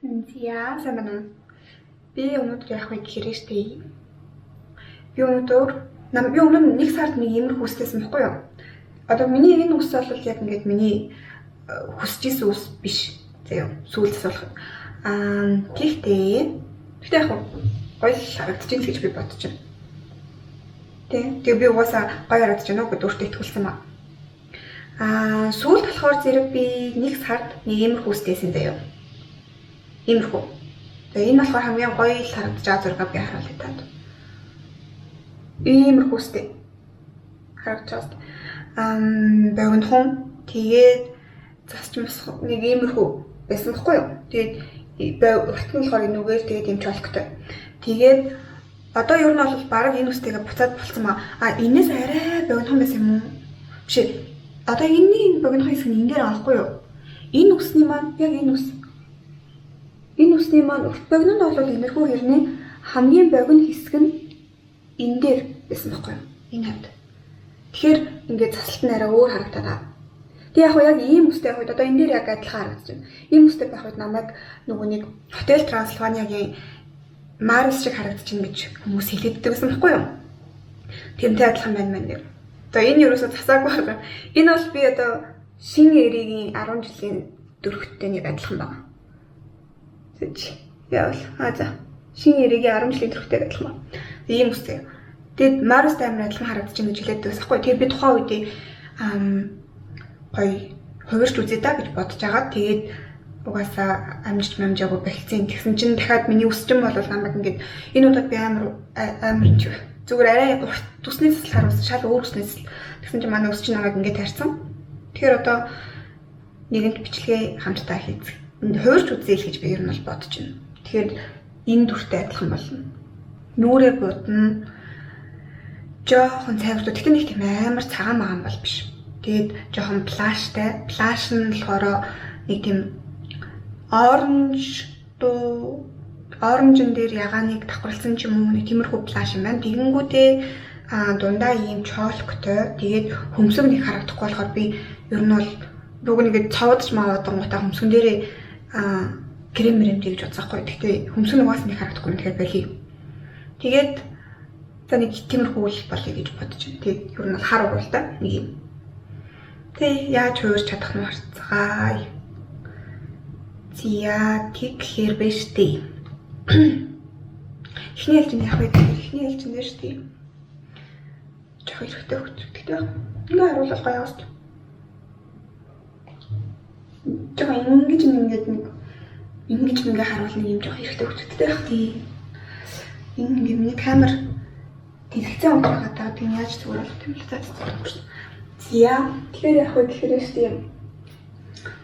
За, сайн байна уу? Би өнөөдөр яах вэ гэхээр штэ. Би өнөөдөр би өмнө нь нэг сард нэг иймэрхүү үстэйсэн байхгүй юу? Одоо миний энэ үс бол яг ингээд миний хүсэж исэн үс биш. Заяа, сүүлдс болох. Гэхдээ яг гоё л харагдаж байна гэж би бодож байна. Тэ. Тэгээ би угаасаа гоё харагдаж байна уу гэдээ өөртөө итгүүлсэн ба. Сүүлд болохоор зэрэг би нэг сард нэг иймэрхүү үстэйсэн заяа. Иймэрхүү. Тэгээ энэ болохоор хамгийн гоё л харагдаж байгаа зураг би харуулъя танд. Иймэрхүү үстэй харагдаж байгаа. Богинохон тэгээд засч мас нэг иймэрхүү байсан байхгүй юу? Тэгээд урт нь болохоор энүүгээр тэгээд юм чолктой. Тэгээд одоо ер нь бол бараг энэ үстэйгээ буцаад болцсон ба. Энээс арай богинохон байсан юм уу? Биш ээ. Одоо энэний энэ богинохон хэсэг нь энэ дээр байгаа байхгүй юу? Энэ үсний маань яг энэ үс. Энэ үсний маань урт богино нь бол иймэрхүү хэрний хамгийн богино хэсэг нь энэ дээр байсан байхгүй юу? Энэ хавьд. Тэгэхээр ингээд засалт нь арай өөр харагдаад байгаа. Тэг яг яг ийм үстэй байх үед одоо энэ дээр яг адилхан харагдаж байна. Ийм үстэй байх үед намайг нөгөө нэг Hotel Transylvania-гийн Марус шиг харагдаж байна гэж хүмүүс хэлээддэг байсан байхгүй юу? Тэрнтэй адилхан байна мэн гэх. Одоо энэ юусоо засаагүй байгаа. Энэ бол би одоо шинэ эригийн 10 жилийн дөрөвтэй нэг адилхан байгаа. Тэгэж явал. За. Шинэ эригийн 10 жилийн дөрөвтэй адилхан байна. Ийм үстэй. Тэгэд Марустай амар адилхан харагдаж байна гэж хэлээд байсан байхгүй. Тэгэхээр би тухайн үед гоё хувирч үзье та гэж бодож байгаа. Тэгээд угаасаа амжиж мамжаагүй болцсон. Тэгсэн чинь дахиад миний үсчин бол намайг ингээд энэ удаад би амар амар ч зүгээр арай урт үсний заслахаар ус шал өөр үсний засал. Тэгсэн чинь манай үсчин намайг ингээд тарьсан. Тэгэхээр одоо нэгэнт бичлэгээ хамтдаа хийцэг. Хувирч үзье л гэж би ер нь бол бодож байна. Тэгэхээр энэ дүртэй адилхан болно. Нүрээ будна. Жохон цайвартуу. Тэгтээ нэг тийм амар цагаан магаан бол биш. Тэгээд жоохон плаштай. Плаш нь болохоор нэг тийм оранж дуу оранжн дээр ягааныг давхарласан ч юм уу нэг тиймэрхүү плаш юм байна. Тэгэнгүүтээ дундаа ийм чолктой. Тэгээд хөмсөг нэг харагдахгүй болохоор би ер нь бол бүгд нэгэд цовдж мааваад гонготаа хөмсгөн дээрээ крем мэрэм тэгж бодсохгүй. Гэхдээ хөмсөг нь угаас нэг харагдахгүй юм. Тэгэхээр болиё. Тэгээд за нэг тиймэрхүү л болъё гэж бодож байна. Тэгээд ер нь бол хар уруултай нэг юм. Тэг яаж хувирч чадах нь харцгаая. Зя тэгэхээр биш дээ. Эхний ээлжинд яах вэ гэхээр эхний ээлжинд дээр шүү дээ. Жохо эрэхтэй хөгж. Тэгтээ ингээ харуулах гоё яваас. Жохо ингэж ингээд нэг ингэж ингээ харуул нэг юм жохо эрэхтэй хөгжтэй байх тий. Энэ ингээ миний камер дэлгэцэн унтрах гэдэг тийм яаж зүгээр болох юм бэ? За тэгэхээр яах вэ гэхээр шүү дээ.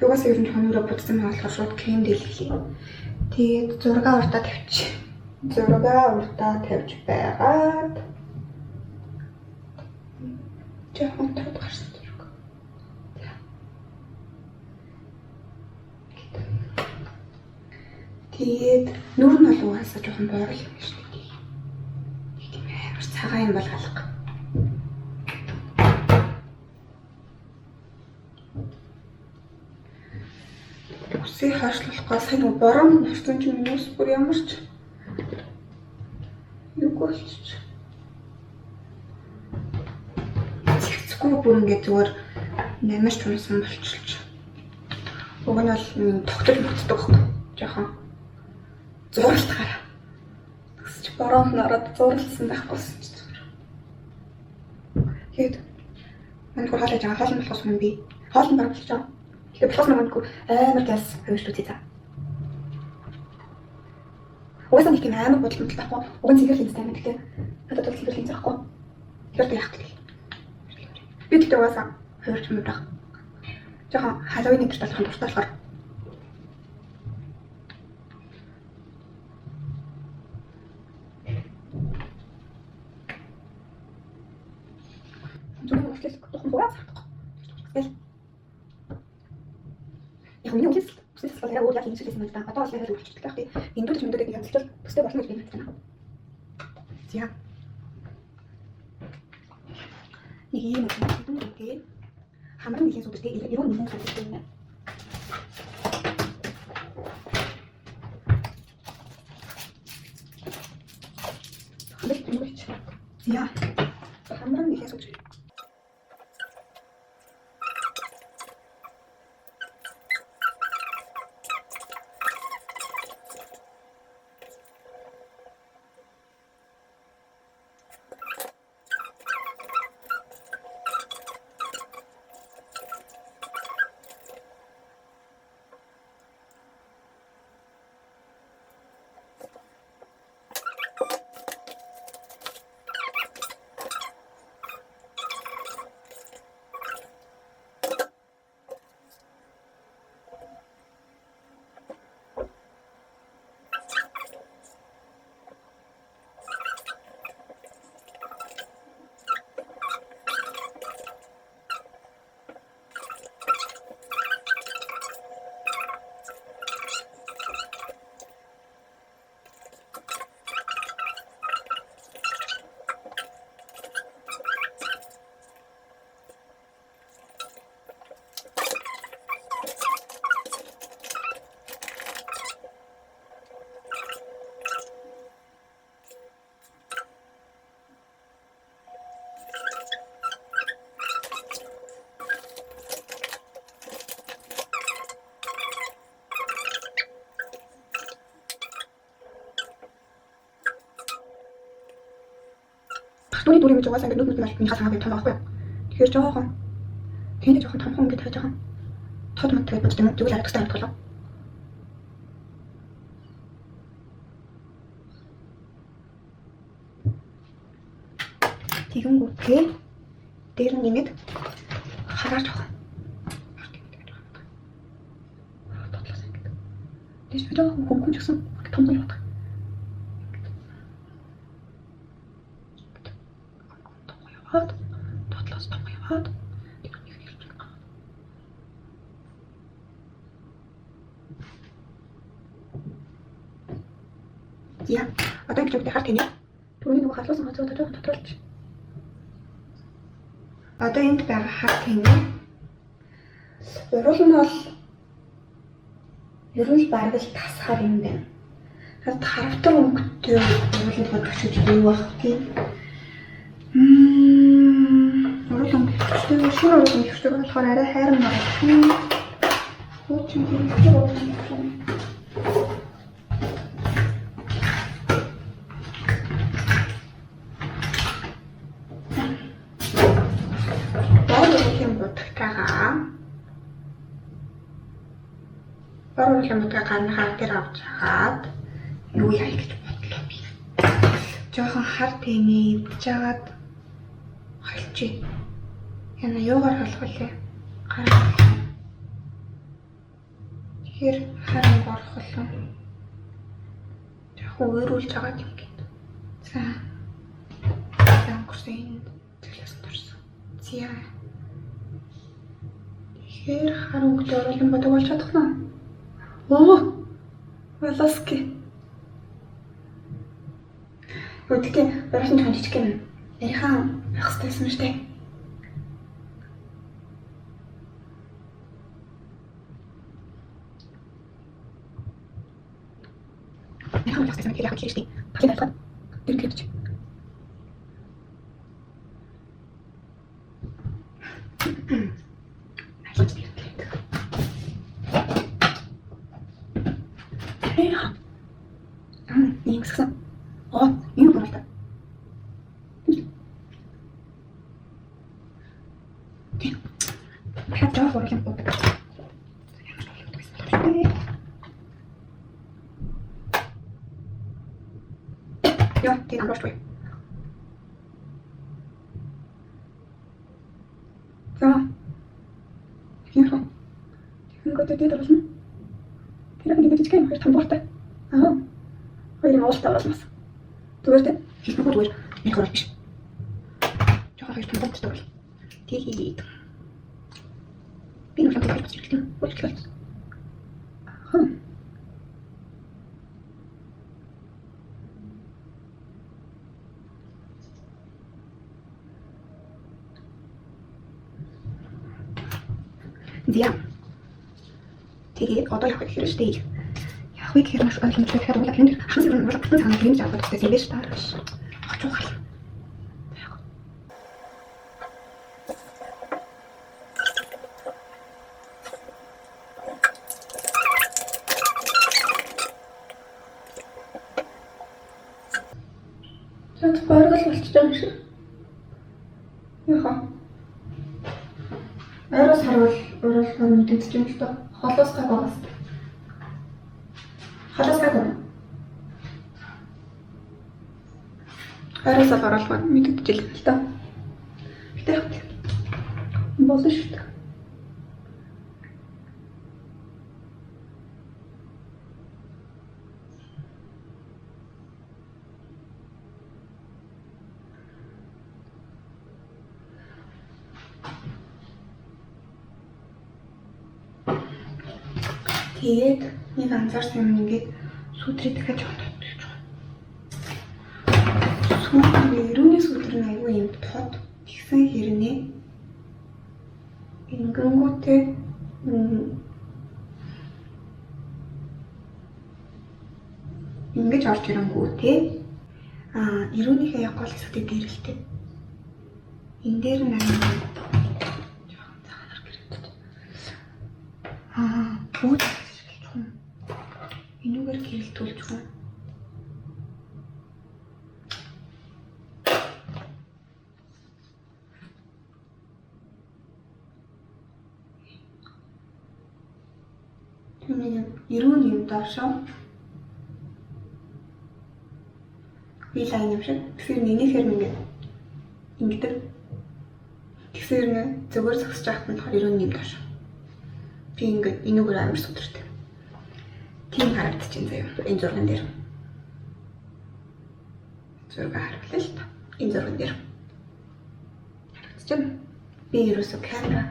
Югаас ер нь хонороо будсан байгаа болохоор шууд крем дэлгэлээ. Тэгээд зургаа урдаа тавьчих. Зургаа урдаа тавьж байгаад жоохон тод гарсан зураг. За. Тэгээд нүр нь бол угаасаа жоохон боор л юм шүү дээ. Нэг тийм амар цагаан юм бол алга. Үсийг хойшлуулах гол сайн нөгөө бором орсон чинь миний ус бүр ямар ч юугүй болчих. Цэгцгүй бүр ингээд зүгээр намирч унсан болчихлоо. Уг нь бол тогтож мотдог байхгүй. Жохон зуралтгаараа. Тэгс чи бороонд нь ороод зуралдсан байхгүйсэн чи зүгээр. Тэгээд манай хөр хоол хийж байгаа. Хоол нь болохоос өмнө би хоол нь бараг болчих жоо. Тэгэхээр болохоос өмнө амар газ хувирч үзье за. Угаасаа нэг тийм амар бодол мөдөл байхгүй. Уг нь цэвэр линзтэй юм. Гэхдээ надад бол цэвэр линз байхгүй. Тэгэхээр яах вэ? Би тэгтээ угаасаа хувирч юм байх. Жохон Halloween өдөрт болох дуртай болохоор. Зүгээр хүртэл тухайн хугацаа харагдахгүй. Яг миний үгээс үсний засал арай өөр яг юм шиг байсан юм л да. Одоо бол яг өөрчлөлттэй байх тий. Эндүүлж мэндүүлээд нэг янзлал төстэй болно гэж би мэдэж байна. За. Нэг ийм юм тий. Хамар нэлийн сүдэртэй эрүүн нэгэн сүдэртэй юм байна. За. Хамран нэлээ сууж. Түүний дүр юм жугаас ингээд нүд нүд нь миний хасаа том байхгүй юу. Тэгэхээр жоохон тэний жоохон томхон ингээд тавьж байгаа. Тод мод тэгээд боддог юм. Тэгвэл арай тустай харагдах болов. Тэгэнгүүтээ дээр нь нэмээд хараар жоохон. Тодлоос ингээд. Тэс би жоохон хөнгөн ч гэсэн томгон явах. Яваад дотлоос том яваад тэр нэг хэлж байгаа. Я одоо ингэж үгтэй хар тэний. Түрүүний нөгөө халуусан газруу жоохон тодруулж. Одоо энд байгаа хар тэний. Уруул нь бол ер нь л бараг л тас хар юм байна. Хад харавтар өнгөтэй уруулыг бодох гэж юу байх тийм. Уруул өнгө хөвчтэй, шинэ уруул өнгө хөвчтэй болохоор арай хайран байгаа. Хуучин хөвчтэй уруул өнгө. Бор уруулын будагтайгаа бор уруулын будгийг гарныхаа дээр авч хагаад юу яа гэж бодлоо би. Жохон хар тэний эвдэж хагаад холчих. Яна юугаар холох вэ? Гараар. Тэгэхээр хар өнгө орох болов. Жохон уйруулж байгаа юм гээд. За. За өнгөрсөн энд зөвлөсөн дурсан. За. Тэгэхээр хар өнгөтэй оруулан бодог болж чадах нь. Оо. Волоски. Гэхдээ оруулан жоохон жижиг юм. Нарийнхан байх хэрэгтэй байсан шүү дээ. Нарийнхан байх хэрэгтэй байсан яг хэлж дээ. Талын тайлбар. Тэр нь хэлж. Ийм хэсгсэн. Оо, ийм гуралтай. Тийм. Дахиад жоох уруулан удаг. Ямар уруулан удаг байсан бэ? Яа, тийм амарч буй. За. Тэгэхээр тэгэнгүүтээ дээд оруулна. Тэр нэг жижиг юм хоёр том дууртай. Аа. Хоёр юм уултай оруулнаас. Зүгээр дээ. Хэлбэргүй зүгээр нэг оруулах биш. Жохон хоёр том дууртай оруул. Тэгээд би нэг юм хэлж хэрэгтэй юм. Үйлчлэл. Хм. За. Тэгээд одоо явах гэхээр шүү дээ. Явах гэхээр маш ойлгомжтой. Тэгэхээр уул энэ хас юм бол бүтэн санаа юм жаагаад байсан юм биш та. Чухал. Чад боргол болчихж байгаа юм шиг. Яха. Ойроос харвал уруулахаар мэдэгдэж юм л доо. Холоос гаг байгаас. Холоос гаг юм. Ойроос л оруулахаар мэдэгдэж л доо. Гэтэ яг болно шүү дээ. Тэгээд нэг анзаарсан юм ингээд сүтрийг дахиад жоохон тодтолж байгаа. Сүүдэр эрүүний сүтэр нь айгүй юм тод. Тэгсэн хэрнээ ингэнгүүтээ ингэж орж ирэнгүүтээ эрүүнийхээ яг гол хэсэгтээ дэрэлтэй. Энэ дээр нь айгүй жоохон цагаанаар гэрэлтэж. Бүгд энүүгээр гэрэлтүүлж хүн. Тэр нэг юм эрүүн юм доошоо би лайн юм шиг. Тэгэхээр нэгнийхээр ингээд ингэдэг. Тэгэхээр нэ зөвөр зогсож байхад нь болохоор эрүүн юм доошоо. Би ингээд энүүгээр амар сүдэртэй. Тийм харагдчихээн заяа. Энэ зурган дээр. Зураг харуулъя л та. Энэ зурган дээр. Харагдчихэв. Би ерөөсөө камера.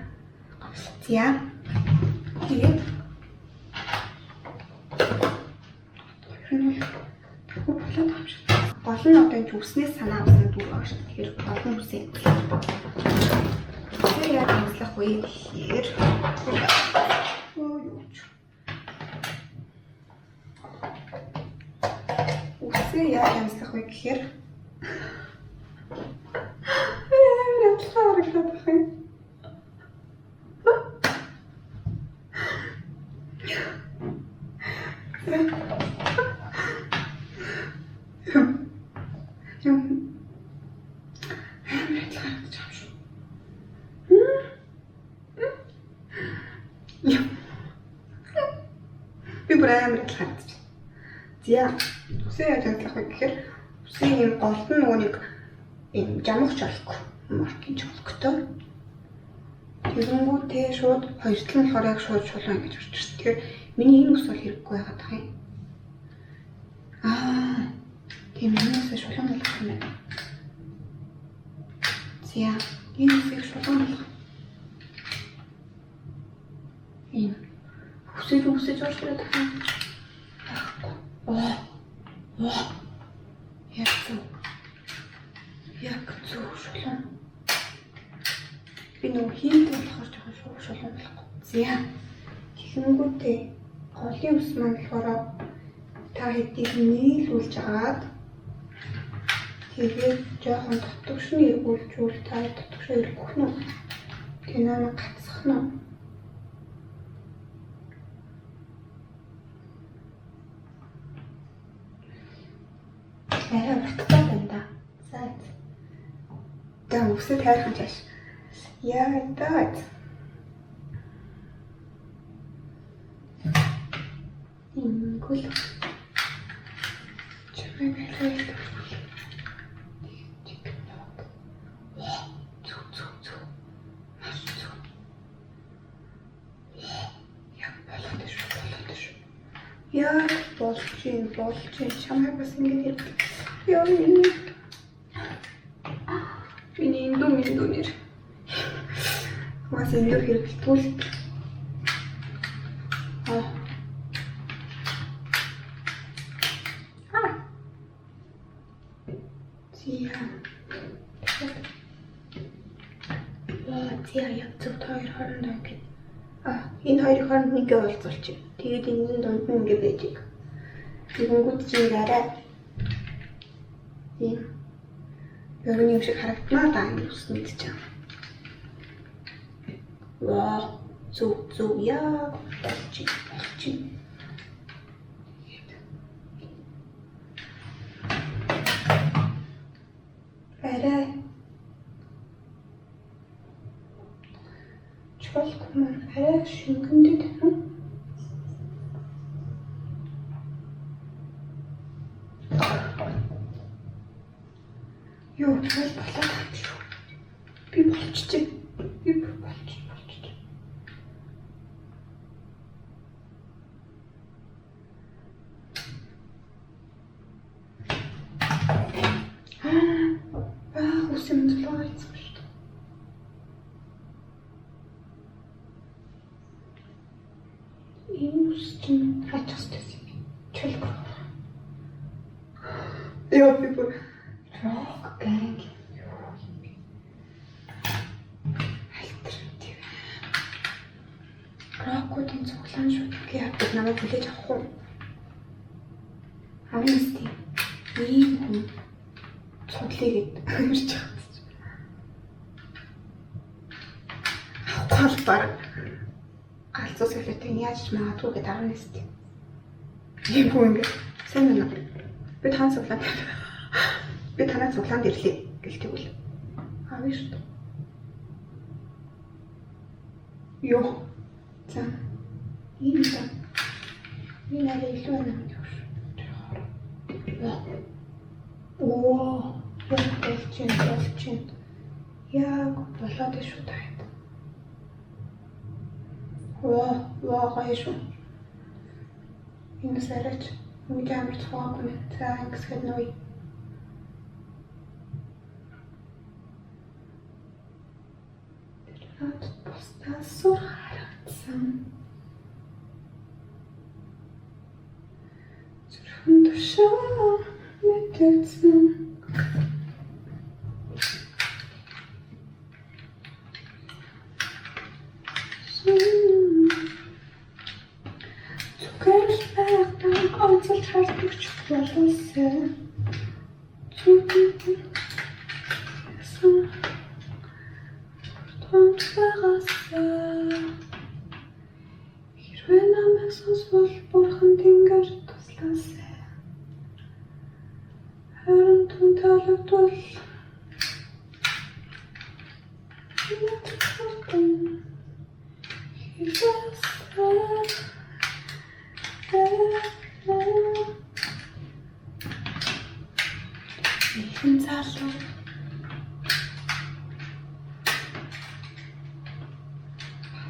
За. Тэгээд тахиу болоод байгаа юм шиг. Гол нь одоо энэ үснээс санаа авсан дүр байгаа шүү. Тэгэхээр гол нь үсээ. Тэр яг амслах вэ гэхээр юу ч. Үсээ яаж амслах вэ гэхээр амар адилхан харагдаад байх юм. Юм амар адилхан харагдаж байгаа юм шүү. Юм. Би бүр амар адилхан харагдаж байна. За. Үсээ яаж амтлах вэ гэхээр үсийн юм голд нь нөгөө нэг юм жамх чолк, маркийн чолктой. Тэгэнгүүтээ шууд хоёр тал нь болохоор яг шууд шулуун ингэж орж ирсэн. Тэгэхээр миний энэ үс бол хэрэггүй байгаад байгаа юм. Тийм энэ үсээ шулуун болгох юм байна. За, энэ үсийг шулуун болгох. Энэ үсээ үсэж орж ирээд байгаа юм. Байхгүй. Яг зөв. Яг зөв шулуун. Би нөгөө хийдэг болохоор жоохон шулуун болохгүй. За. Тэгэнгүүтээ голын ус маань болохоор та хэдийг нийлүүлж агаад тэгээд жоохон дотгош нь эргүүлжүүл та дотгошоо эргэх нь үү? Тэнэ гацсах нь үү? Арай урттай байна да. За. За үсээ тайрхан чааш. Яа даа. Ингүүл. Чамайг арай зүг зүг зүг. Маш зүг. Яг болоод шүү, болоод шүү. Яг болж чинь, болж чинь. Чамайг бас ингэж хэрэг. Яа миний. Миний эндүү мэндүү нэр. Бас эндүү хэрэглэдэггүй. За яг зөв хоёр хоорондоо ингээд энэ хоёрын хооронд нэг уулзуулчих. Тэгээд энэ дунд нь ингээд байж. Тэгэнгүүт чинь арай ийм Богино юм шиг харагдана да энэ үсэнд чинь. Вау, зүг зүг яг болж болж. Арай чулк маань арай шингэндээ тавина. Юу, чул болоод байгаа шүү. Би болчихжээ. Би болчих. Аа, үс юм зулгаа хийсэн шүү дээ. Энэ үс чинь хаачих хэрэгтэй юм. Чулк. Яа, би бүр rock gang юу юм бэ? Альтернатив. Рокуудын цуглаан шүү. Би явдаг намайг хүлээж авах уу? Амнести. Ийм хүн цуглая гэд ирж байгаа юм чи. Авахгүй бол баг галзуу солиотой яаж ч магадгүй гэд амнести. Ийм хүн ингэ сайн байна уу? Би таан цуглаанд. Би танай цуглаанд ирлээ гэл тэгвэл. Авъя шүү дээ. Йоо. За. Энэ да. Энэ арай илүү байна юм шүү. Оо. Яг болж байна, болж байна. Яг болоод шүү та. Ваа, ваа гоё шүү. Энэс арайч ингэж амар цугаагүй нэ. За ингэсгээд нүүе. Тэр надад бусдаас сүр харагдсан. Зүрхэн тушаа мэдэгдсэн. Зүгээр л байхдаа онцолж хардаг ч боловсаа. Зүгээс тонцоогоосаа. Хэрвээ намайг сонсвол бурхан тэнгэр туслаасай. Харин түн таалагдвал Нэгэн залуу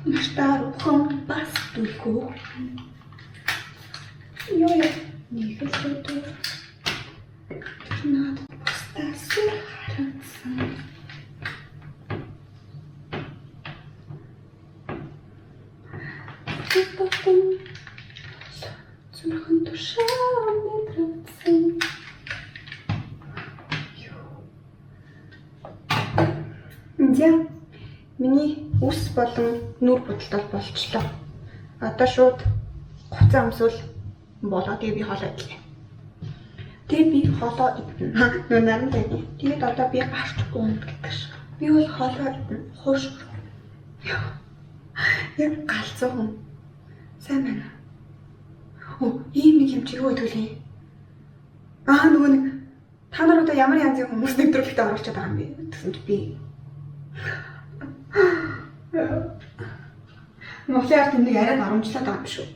маш даруухан бас дүлгөө. Ёо ёо нэг л өдөр тэр надад бусдаас сүр харагдсан. Татан зүрхэн тушаа мэдрэгдсэн. За миний үс болон нүр будалт бол болчлоо. Одоо шууд хувцас өмсвөл болоо. Тэгээ би хоолоо идлээ. Тэгээ би хоолоо идэнэ. Нөө наран таны. Тэгээд одоо би гарч уuna гэдэг шиг. Би бол хоолоо идэнэ. Хууш. Яг галзуу хүн. Сайн байна. Оо, ийм нэг юм чи юу гэдэг лээ? Аа, нөгөө нэг та нар одоо ямар янзын хүмүүс нэвтрүүлэгтээ оруулчихад байгаа юм бэ гэсэн чи би Монголын ард түмнийг арай баруунчлаад байгаа юм шүү.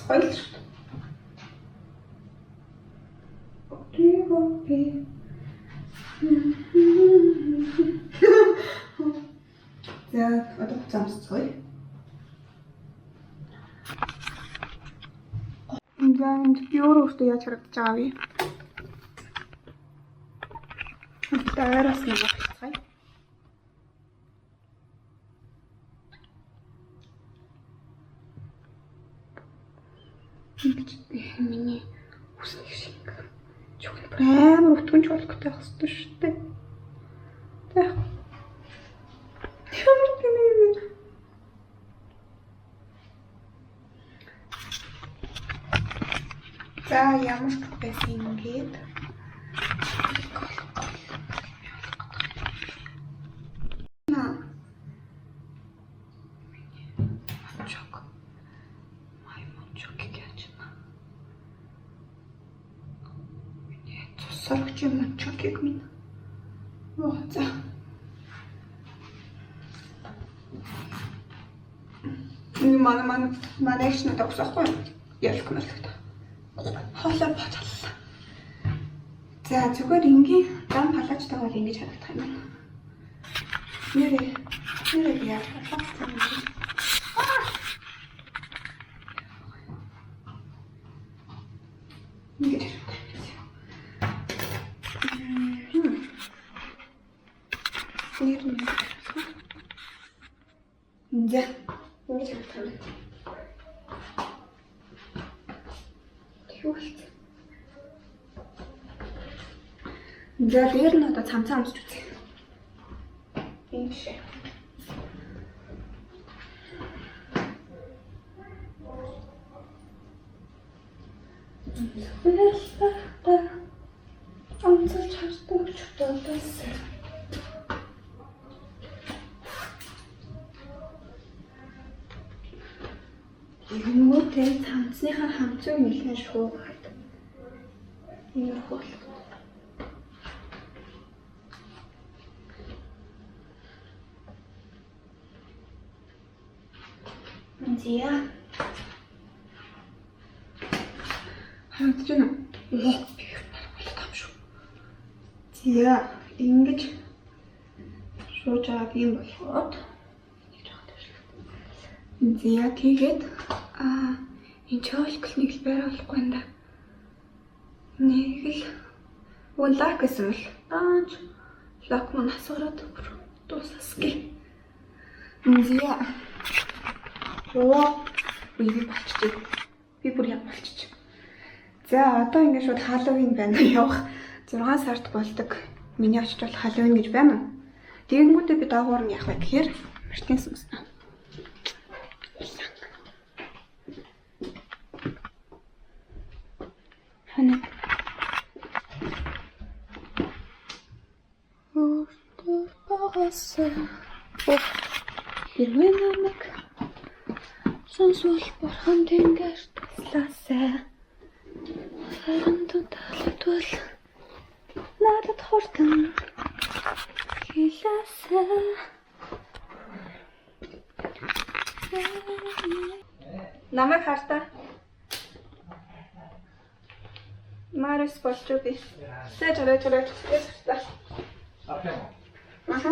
Гоё л шүү. Би. За, одоо хувцас өмсцгөөе. За, энд би өөрөө өөртөө яаж харагдаж байгаа вэ? Одоо ойроос нэг харцгаая. Ингэж миний үсний шиг чүгэн бүр амар өтгөн чулгтай байх хэрэгтэй шүү дээ. За. Ямар тэнэг юм бэ? За, ямар ч байсан ингээд мунчук. Май мунчук гэж байна. Миний цус сорогчийн мунчукийг минь. Оо, за. Энэ манай эгч надад өгсөн байхгүй юу? Ялх мэлхт. Хоолой бодлоо. За, зүгээр энгийн дам палаажтай бол ингэж харагдах юм байна. Нэрээ нэрээ яаж болох юм бэ? Ингэж харагдах юм. Нэр нь ингэж харагдах. За, ингэж харагдах юм. Юу болсон? За, дээр нь одоо цамцаа өмсч үзье. Энэ биш ээ. Онцолж хардаг чөтөлөөс. Тэгэнгүүтээ цамцныхаа хамцыг нэлээд шуугаад иймэрхүү болох. Зя. Харагдаж байна уу? Оо, би их болоод юм шүү. Зя, ингэж шууж байгааг юм болгоод нэг жоохон тавьшлаа. Зя, тэгээд энэ чоолкл нэг л байр болохгүй юм да. Нэг л үн лак гэсэн мэл. Аач лак мань асгараад дуусасгүй. Зя. Оо, би болчихжээ. Би бүр яг болчих. За, одоо ингэ шууд Халлоуин байна явах. 6 сард болдог. Миний очиж бол Халлоуин гэж байна уу? Тэгэнгүүтээ би доогуур нь явах вэ гэхээр мартин сүмснэ. Хана. Өөртөө багасаа. Хэрвээ намайг сонсвол бурхан тэнгэр туслаасай. Харин таалагдвал надад хурдан хэлээсэй. Намайг хартаа. Марис болчих би. За, чараа чараа. Яа. Apriamo. Аха.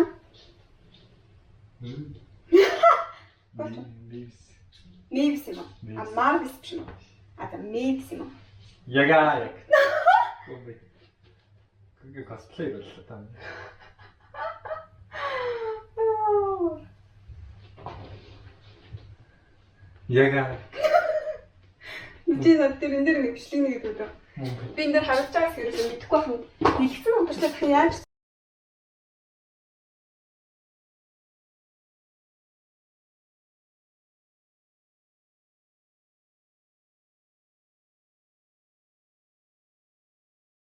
Mavis. Мэвис юм уу? А, Марвис биш юм уу? А, за, Мэвис юм уу? Яга яг. Гомби. 그게 cosplay боллоо та. Яга. Чи над тэр энэ дээр нэг бичлэг нэг гэдэг. Би энэ дээр харагдаж байгаа хэрэг мэдэхгүй байна. Дэлгэцэн унтарчлаа дахин яаж